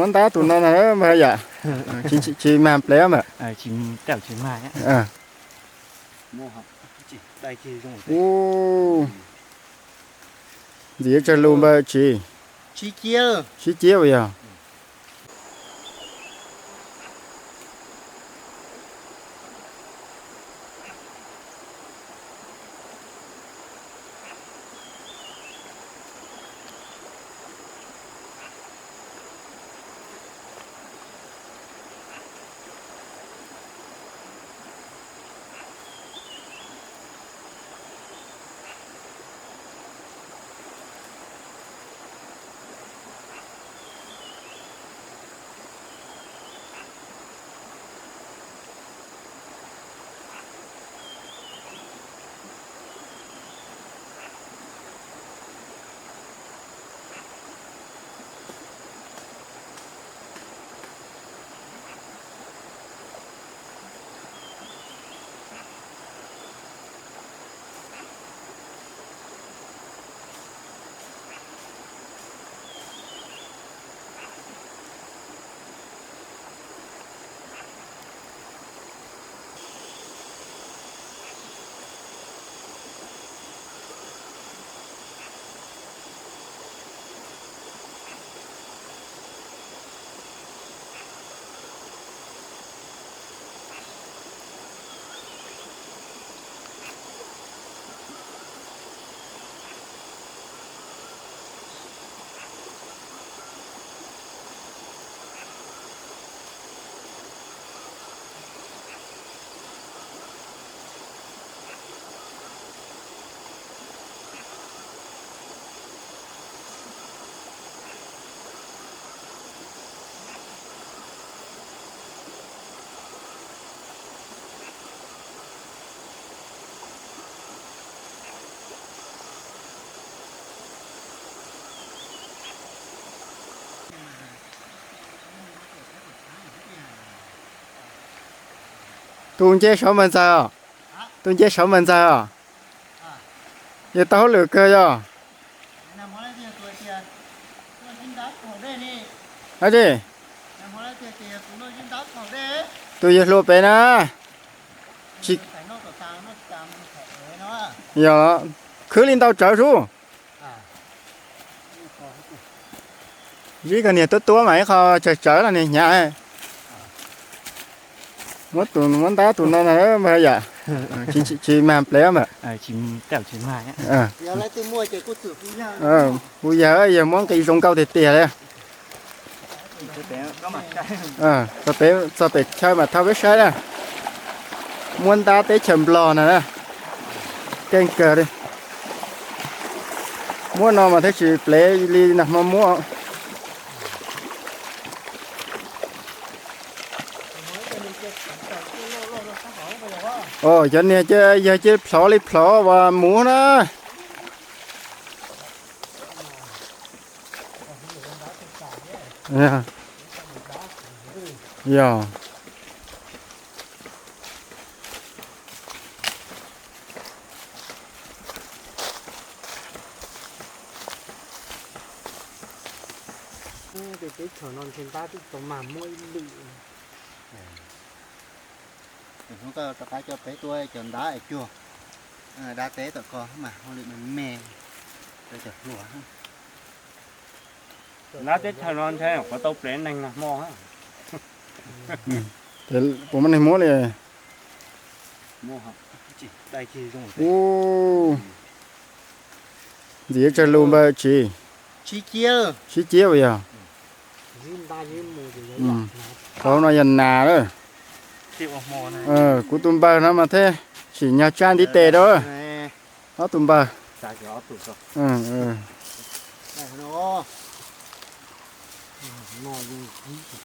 Muab ntab tus no na, yam tsis mag plev mas. Ntxim yuav tsawg lus npawg tsis? Sib ciab yog. Tus nce saud mas ntxawg os. Tus nce saud mas ntxawg os. Yog tau hauj lwm kawg yog. Tus yawg hluas pem na. Yog, khwv li ntau tsawv sub. Zib koj niag tuab tuab mas ib qho tsawg tsawv los niag hnyav. Muab tus, muab ntab tus no na, yam tsis mag plev mas. Hu yawg, yawg muab nqi zoo nkauj tiag tiag li. Txog pem chaw mas thauj peb saib na. Muab ntab teb chaws Nplog na, keej kawg li. Muab no mas thiaj tsis plev li nag hmo muab. Cov niag yawg cia li plhov li plhov uas muv na. Yog. Teb chaws no ntshe ntab twb tau mag muab ib lwm. Hnub koj rov qab coj peb tuaj cov ntab es cuag dab teb tom ko mas hauj lwm me me rau cov hluas. Ntab teb chaws no ntshe qhuav tau plev neeg nag hmo. Puas muaj neeg muab li? Ub, ntxim yuav tsawg lus npawg tsis? Sib ciab yog. Qhov no yog nas lawm. Kuv tus npawg no mas thiaj tsim nyog tsab ntiv tes rau. Ob tus npawg.